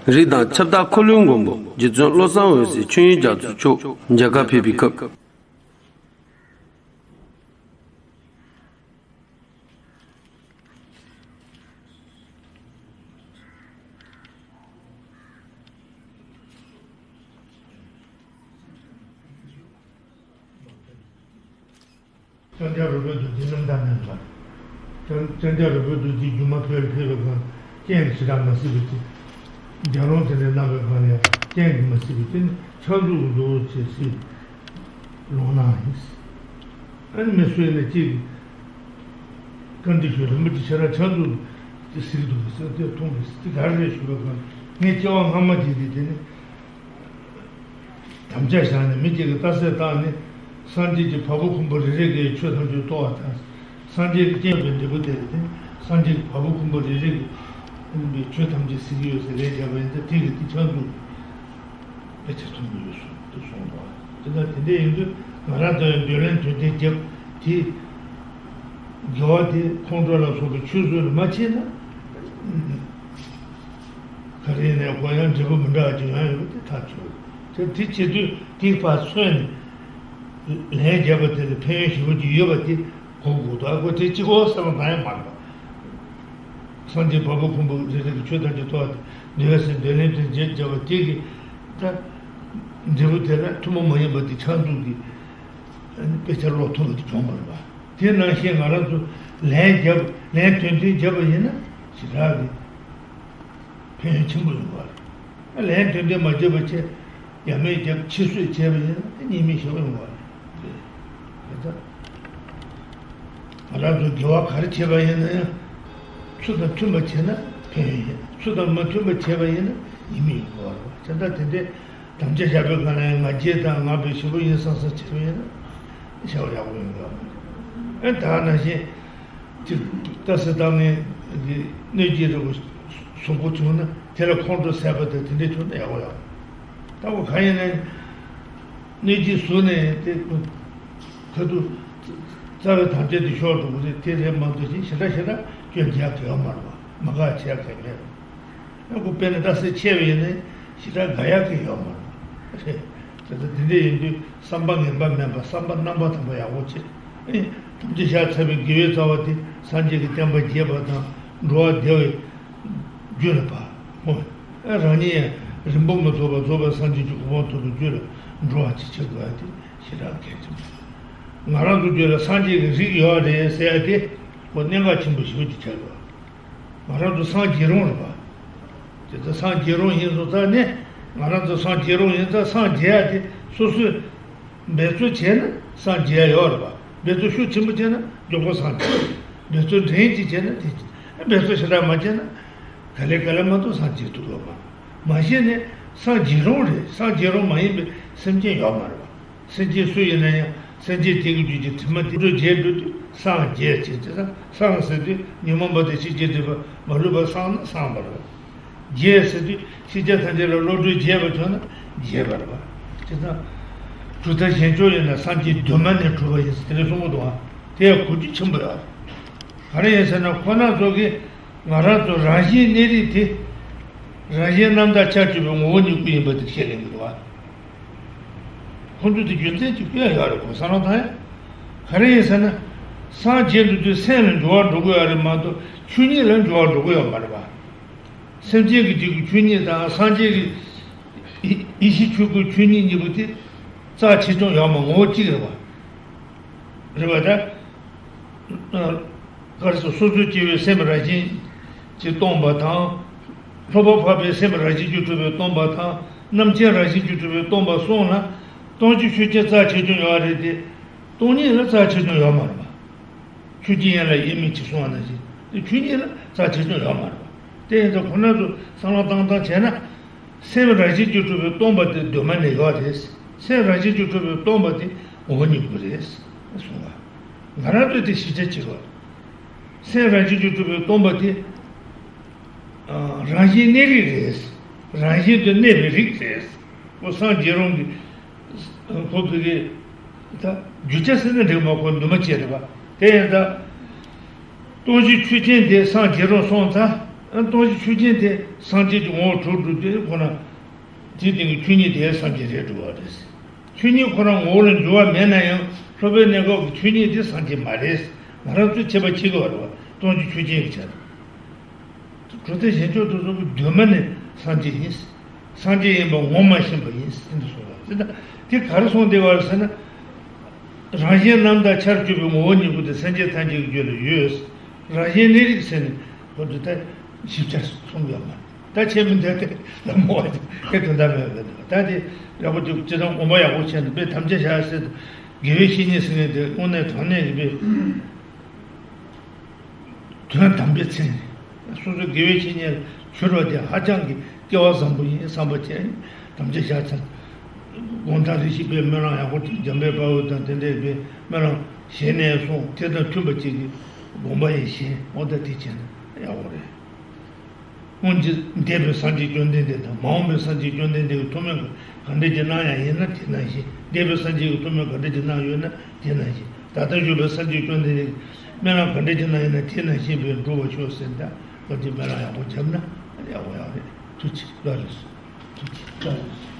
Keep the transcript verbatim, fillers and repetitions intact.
རིགས་དང་ཁྱབ་བདག་འཁོར་ལོའི་མགོན་པོ་རྗེ་བཙུན་བློ་བཟང་འོད་ཟེར་ཆོས་དབྱིངས་རྒྱ་མཚོ་མཆོག་མཇལ་ཁ་ཕེབས་པའི་སྐབས། ལྕང་སྐྱ་རོལ་པའི་རྡོ་རྗེ་རྣམ་དག་རྣམ་པ། ལྕང་ལྕང་སྐྱ་རོལ་པའི་རྡོ་རྗེ་སྒྱུ་མ་ཕལ་ཕལ་པའི་སྒང་སྤྱན་གྱིས་ཞེ་དྲག་མ་གཟིགས་པའི་ཚེ། རྒྱ་རོང་དེ་ནས་གནང་བའི་སྒང་ལ་སྤྱན་གྱིས་མ་གཟིགས་པའི་ཚེ་ནི་ཕྱག་མཛུབ་ཀྱིས་མཛུབ་བྱས་གཟིགས། ལོང་ནའང་ཡིན། ཨ་ནི་མི་སུ་ཡིན་ན་གཅིག་གིས་བཀའ་འདྲི་ཞུས་ན་མི་དེ་ཁྱེད་རང་ཕྱག་མཛུབ་དེ་གཟིགས་འདུག་གས་ཟེར་དེ་མཐོང་གི་དེ་ག་རེ་རེད་ཞུས་པའི་སྒང་ངས་སྐྱེ་བ་སྔ་མ་དེ་དེ་དེ་ནི། དམ་བཅའ་བཞག་ནས་མི་གཅིག་གིས་རྟགས་གསལ་བཏང་ནས་སངས་རྒྱས་ཀྱི་བ་སྤུ་ཁུང་པོ་རེ་རེ་གིས་ཆོས་ཐམས་ཅད་རྟོགས་པ་དང་། སངས་རྒྱས་ཀྱི་སྤྱན་པའི་འབྲས་བུ་དེ་རེད་དེ། སངས་རྒྱས་ཀྱི་བ་སྤུ་ཁུང་པོ་རེ་རེ་གིས་ཆོས་ཐམས་ཅད་གཟིགས་ཀྱི་ཡོད་ཟེར་ལན་བརྒྱབ་པ་ཡིན་ཙང་དེ་གིས་དེ་ཕྱག་མཛུབ་དཔེ་ཆ་མཐོང་གི་ཡོད་གསུངས་འདུག་གསུངས་པ། དེ་ལྟར་དེ་འདྲ་ཡིན་དུས་ང་རང་ཚོ་ཡང་འདོད་ལན་དོན་ལྡན་བརྒྱབ་དེ། དགེ་བ་དེ་ཁོང་ཁྲོ་ལ་སོགས་པའི་ཆོས་བཟོ་ལ་མ་བྱས་ན། ག་རེ་ནས་གོ་ཡང་འབྲས་བུ་མི་འདྲ་བ་ཅིག་ཡང་ཡོད་པ་དེ་ཐག་ཆོད། དེ་དེ་བྱེད་དུས་དེ་ཕར་མཚོན་ནས་ལན་བརྒྱབ་པ་དེ་ལ་ཕན་ཡོན་ཞེ་པོ་ཅིག་ཡོད་པ་དེ་གོ་དགོས་འདུག་ཨ་ཁོ་དེ་གཅིག་པོ་བསམ་བློ་གང་ཡང་མ་འདུག་སངས་རྒྱས་བ་སྤུ་ཁུང་པོ་རེ་རེ་གིས་ཆོས་ཐམས་ཅད་རྟོགས་པ་དེ་འདོད་ཡོད་ཟེར་འདོད་ལན་དེ་བརྒྱབ་བརྒྱབ་པ་དེ་གིས་ད་འབྲས་བུ་དེ་ལ་ཐུན་མོང་མ་ཡིན་པ་དེ་ཕྱག་མཛུབ་ཀྱི་དཔེ་ཆ་ཀློག་ཐུབ་པ་དེ་བྱུང་བ་རེད་པ། དེ་ནང་བཞིན་ང་རང་ཚོ་ལན་བརྒྱབ་ལན་དོན་ལྡན་བརྒྱབ་པ་ཡིན་ན་ཞེ་དྲག་གི་ཕན་ཡོན་ཆེན་པོ་ཡོང་གི་རེད། ལན་དོན་ལྡན་མ་བརྒྱབ་པ་བྱས་ཡ་མེད་བརྒྱབ་ཕྱིར་བསུད་བྱས་པ་ཡིན་ན་ཉེས་དམིགས་ཞེ་པོ་ཡོང་གི་རེད། དེ་ལྟར་ང་རང་ཚོ་དགེ་བ་ག་རེ་བྱས་པ་ཡིན་ན་ཡང་ཚུལ་དང་མཐུན་པ་བྱས་ན་ཕན་ཡོན་ཡོད། ཚུལ་དང་མ་མཐུན་པ་བྱས་པ་ཡིན་ན་ཉེས་དམིགས་ཡོང་གི་རེད། དེ་ལྟར་དེ་འདྲའི་དམ་བཅའ་བཞག་པའི་སྒང་ལ་ཡང་ང་རྒྱལ་དང་ང་དཔེ་ཞེ་པོ་ཡིན་བསམ་བསམ་བྱས་པ་ཡིན་ན་བྱ་བ་ཡག་པོ་ཡོང་གི་ཡོད་མ་རེད། ཨེ་ད་ག་ནང་བཞིན་ཅིག་རྟགས་གསལ་བཏང་ནས་གནོད་སྦྱིན་རེ་བ་བཟོ་དགོས་བྱུང་ན་དེ་ལ་ཁོང་ཁྲོ་ཟ་བ་དང་དེ་འདྲ་བྱུང་ན་ཡག་པོ་ཡོད། ད་འོ་གང་ཡིན་ན་གནོད་སྦྱིན་བཟོས་ནས་དེ་ཁ་ཐུག་རྩ་བའི་དམ་བཅའ་དེ་ཤོར་འགྲོ་གི་རེད། དེ་རེད་མ་གཏོགས་ཅིག་ཞེ་དྲག་ཞེ་དྲག་སྐྱོན་རྒྱག་གི་ཡོད་མ་རེད་པ། མ་དགའ་བྱས་གི་མེད། ཨ་ཁུ་དཔེར་ན་རྟགས་གསལ་ཆེ་བ་ཡིན་ན་ཞེ་དྲག་དགའ་ཡག་གི་ཡོད་མ་རེད། དེ་ལྟར་དེ་འདྲ་ཡིན་དུས་བསམ་པ་ངན་པ་མེད་པ་བསམ་པ་རྣམ་པར་དག་པ་ཡག་པོ་བྱེད། ཨེ་ཐམས་ཅད་བཞག་ཚར་བའི་དགེ་བའི་རྩ་བ་དེ་སངས་རྒྱས་ཀྱི་བསྟན་པ་རྒྱས་པ་དང་འགྲོ་བ་བདེ་བའི་རྒྱུ་ལ་བབ། ཨེ་རང་ཉིད་ཡང་རིང་པོ་མི་ཐོགས་པར་རྫོགས་པའི་སངས་རྒྱས་ཀྱི་གོ་འཕང་ཐོབ་པའི་རྒྱུ་ལ་འགྲོ་བ་ཅིག་བྱེད་དགོས་ཡ་དེ་ཞེ་དྲག་གལ་ཆེན་པོ་རེད། ང་རང་ཚོ་རྒྱུད་ལ་སངས་རྒྱས་ཀྱི་རིགས་ཡོད་རེད་ཟེར་ཡ་དེ་ཁོ་གནད་འགག་ཆེན་པོ་ཞེ་པོ་ཅིག་ཆགས་ཡོད། ང་རང་ཚོ་སངས་རྒྱས་རུང་རེད་པ། དེ་ལྟར་སངས་རྒྱས་རུང་ཡིན་སོང་ཙང་ནས་ང་རང་ཚོ་སངས་རྒྱས་རུང་ཡིན་ཙང་སངས་རྒྱས་ཡ་དེ་སོ་སོས་འབད་རྩོལ་བྱས་ན་སངས་རྒྱས་ཡ་ཡོད་རེད་པ། འབད་རྩོལ་ཤུགས་ཆེན་པོ་བྱས་ན་མགྱོགས་པོ་སངས་རྒྱས། འབད་རྩོལ་འབྲིང་ཅིག་བྱས་ན་དེ་འབད་རྩོལ་ཞེ་དྲག་མ་བྱས་ན་ག་ལེ་ག་ལེ་མ་གཏོགས་སངས་རྒྱས་ཐུབ་ཡོད་མ་རེད། མ་གཞི་ནས་སངས་རྒྱས་རུང་རེད། སངས་རྒྱས་རུང་མ་ཡིན་པའི་སེམས་ཅན་ཡོད་མ་རེད་པ། སེམས་ཅན་སུ་ཡིན་ན་ཡང་སེམས་ཅན་དེ་གི་རྒྱུད་ཀྱི་དྲི་མ་དེ་བྲོ་བརྗེ་འགྲོ་དུས་སངས་རྒྱས་ཅེས་བྱ། སངས་ཟེར་དུས་ཉོན་མོངས་པ་དང་ཤེས་བྱའི་སྒྲིབ་པ་མ་ལུས་པ་སངས་ན་སངས་པ་རེད། རྒྱས་ཟེར་དུས་ཤེས་བྱ་ཐམས་ཅད་ལ་བློ་གྲོས་རྒྱས་པ་བྱུང་ན་རྒྱས་པ་རེད་པ། བྱས་ཙང་གྲུབ་མཐའ་གཞན་ཕྱོགས་ཡིན་ན་སངས་རྒྱས་གདོད་མ་ནས་གྲུབ་པ་ཡིན་ཟེར་དེ་འདྲ་གསུང་གི་འདུག་ཨ། དེ་ཡང་གོ་རྒྱུ་ཆེན་པོ་ཡོད་རེད། ག་རེ་ཡིན་ཟེར་ན་ཁོ་ན་ཚོ་གིས་ང་རང་ཚོ་རང་བཞིན་གནས་རིགས་དེ་རང་བཞིན་རྣམ་དག་ཆར་གྱུར་པའི་ངོ་བོ་ཉིད་སྐུ་ཡིན་པ་དེ་བཤད་ལེན་གྱི་འདུག་བ། ཁོང་ཚོས་དེ་རྒྱུ་མཚན་གཅིག་པུ་ཡང་ཡོད་རེད། ཁོང་བསམ་བློ་བཏང་ཡ། ག་རེ་ཡིན་ཟེར་ན། སངས་རྒྱས་འགྲོ་དུས་སེམས་ལ་འགྱུར་བ་འགྲོ་གི་ཡོད་རེད་མ་གཏོགས་ཆོས་ཉིད་ལ་འགྱུར་བ་འགྲོ་གི་ཡོད་མ་རེད་བ། སེམས་ཅན་གྱི་རྒྱུད་ཀྱི་ཆོས་ཉིད་དང་སངས་རྒྱས་ཀྱི་ཡེ་ཡེ་ཤེས་ཆོས་སྐུའི་ཆོས་ཉིད་གཉིས་པོ་དེ་རྩ་ཆེ་ཆུང་ཡོད་མ་ངོ་བོ་གཅིག་རེད་བ། རེད་པ་ད། ག་རེ་ཟེར། སོ་སོའི་སྐྱེ་བོའི་སེམས་རང་བཞིན་གྱིས་སྟོང་པ་དང་། ལྷག་པར་འཕགས་པའི་སེམས་རང་བཞིན་གྱིས་གྲུབ་པས་སྟོང་པ་དང་། རྣམ་མཁྱེན་རང་བཞིན་གྱིས་གྲུབ་པས་སྟོང་པ་གསུམ་ལ། སྟོང་གཞི་ཆོས་ཅན་རྩ་ཆེ་ཆུང་ཡོད་རེད་དེ། སྟོང་ཉིད་ལ་རྩ་ཆེ་ཆུང་ཡོད་མ་རེད་པ། ཆོས་ཀྱི་དབྱིངས་ལ་དབྱེར་མེད་ཅེས་གསུངས་པ་ནང་བཞིན་དེ་ཆོས་ཉིད་ལ་རྩ་ཆེ་ཆུང་ཡོད་མ་རེད་པ། དེ་ཡིན་ཙང་ཁོ་ན་ཚོ་བསམ་བློ་བཏང་སྟངས་བྱས་ན། སེམས་རང་བཞིན་གྱིས་གྲུབ་པས་སྟོང་པ་དེ་གདོད་མ་ནས་ཡོད་རེད། སེམས་རང་བཞིན་གྱིས་གྲུབ་པས་སྟོང་པ་དེ་ངོ་བོ་ཉིད་སྐུ་རེད། གསུངས་པ། ང་རང་ཚོས་དེ་ཤེས་བྱ་བྱེད་དགོས། སེམས་རང་བཞིན་གྱིས་གྲུབ་པས་སྟོང་པ་དེ། ཨ། རང་བཞིན་གནས་རིགས་རེད། རང་བཞིན་དུ་གནས་པའི་རིགས་རེད། ཁོ་སངས་རྒྱས་རུང་གི། ཁོ་ཕ་གི། ད་རྒྱུ་ཆ་ཟེར་ན་འགྲིག་མ། ཁོ་འདུས་མ་བྱས་རེད་པ། དེ་ཡིན་ད། སྟོང་གཞི་ཆོས་ཅན་དེ་སངས་རྒྱས་རུང་སོང་ཙང་ ཨ་སྟོང་གཞི་ཆོས་ཅན་དེ་སངས་རྒྱས་ཀྱི་ངོ་བོར་གྲུབ་གྲུབ་སྟེ་ཁོ་ན། དེའི་སྟེང་གི་ཆོས་ཉིད་དེ་སངས་རྒྱས་རེད་འགྲོ་བ་རེད། ཆོས་ཉིད་ཁོ་རང་ངོ་བོ་ལ་འགྱུར་བ་མེད་ན་ཡང་སློབ་པའི་གནས་སྐབས་ཀྱི་ཆོས་ཉིད་དེ་སངས་རྒྱས་མ་རེད། ང་རང་ཚོས་དཔྱད་པ་བྱེད་དགོས་པ་རེད་བ། སྟོང་གཞི་ཆོས་ཅན་གྱི་ཆ་རེད། གྲུབ་མཐའ་གཞན་ཕྱོགས་དེ་ཚོ་གི་གདོད་མ་ནས་སངས་རྒྱས་ཡིན། སངས་རྒྱས་ཡིན་པ་ངོ་མ་ཤེས་པ་ཡིན་ཟེར་ནས་གསུངས་པ་ཟེར་ན། དེ་ག་རེ་གསུངས་བསྡད་པ་རེད་ཟེར་ན། རང་གཞན་རྣམ་དག་ཆར་གྱུར་པའི་ངོ་བོ་ཉིད་ཀུན་ཏུ་སེམས་ཅན་ཐམས་ཅད་ཀྱི་རྒྱུད་ལ་ཡོད། རང་གཞན་གནས་རིགས་ཟེར་ནས་ཁོ་ཚོ་ད་ཞིབ་ཆ་གསུངས་ཡོད་མ་རེད། ད་ཆེས་མི་འདོད་དེ་ལ་མོ་བ་དེ་དོན་དག་མེད་པ་རེད། ད་དེ་ཡག་པོ་ཅིག་སྤྱིར་བཏང་དགོངས་པ་ཡག་པོ་བྱས་ནས་དཔེ་དམ་བཅའ་བཞག་ཟེར་དུས་དགེ་བའི་བཤེས་གཉེན་ཟེར་མཁན་དེ་དངོས་གནས་དྲང་གནས་ཀྱི་དཔེ། དོན་དམ་པའི་མཚན་ནི། སོ་སོ་དགེ་བའི་བཤེས་གཉེན་ལ་གྱུར་པ་དེ་ཧ་ཅང་གི་སྐལ་བ་བཟང་པོ་ཡིན་བསམ་པ་བྱས། དམ་བཅའ་བཞག་ཚར། དགོང་དག་རེ་ཞིག་པའི་སྨོན་ལམ་ཡག་པོ་དེ་འཇམ་དཔལ་དཔའ་བོ་དང་དེ་འདྲའི་པའི་སྨོན་ལམ་ཞལ་ནས་གསུངས། དེ་དང་མཐུན་པ་ཅིག་གི་དགོངས་པ་ཡང་བཞེས། འོ་ད་དེ་བྱས་ན་ཡག་པོ་རེད། སྔོན་གྱི་འདས་པའི་སངས་རྒྱས་བཅོམ་ལྡན་འདས་དང་མ་འོངས་པའི་སངས་རྒྱས་བཅོམ་ལྡན་འདས་ཀྱི་ཐུགས་སྨོན་ག་འདྲ་ཅིག་གནང་ཡ་ཡིན་ན་དེ་ནང་བཞིན། འདས་པའི་སངས་རྒྱས་ཀྱི་ཐུགས་སྨོན་ག་འདྲ་ཅིག་གནང་ཡོད་ན་དེ་ནང་བཞིན། ད་ལྟ་བཞུགས་པའི་སངས་རྒྱས་བཅོམ་ལྡན་འདས་ཀྱི་སྨོན་ལམ་ག་འདྲ་ཅིག་གནང་ཡོད་ན་དེ་ནང་བཞིན་པའི་འགྲུབ་པར་ཤོག་ཟེར། ད་ལོ་དེ་སྨོན་ལམ་ཡག་པོ་བརྒྱབ་ན་ཡག་པོ་ཡག་རེད། ཐུགས་རྗེ་ཆེ། ལགས་རེད། ཐུགས་རྗེ་ཆེ།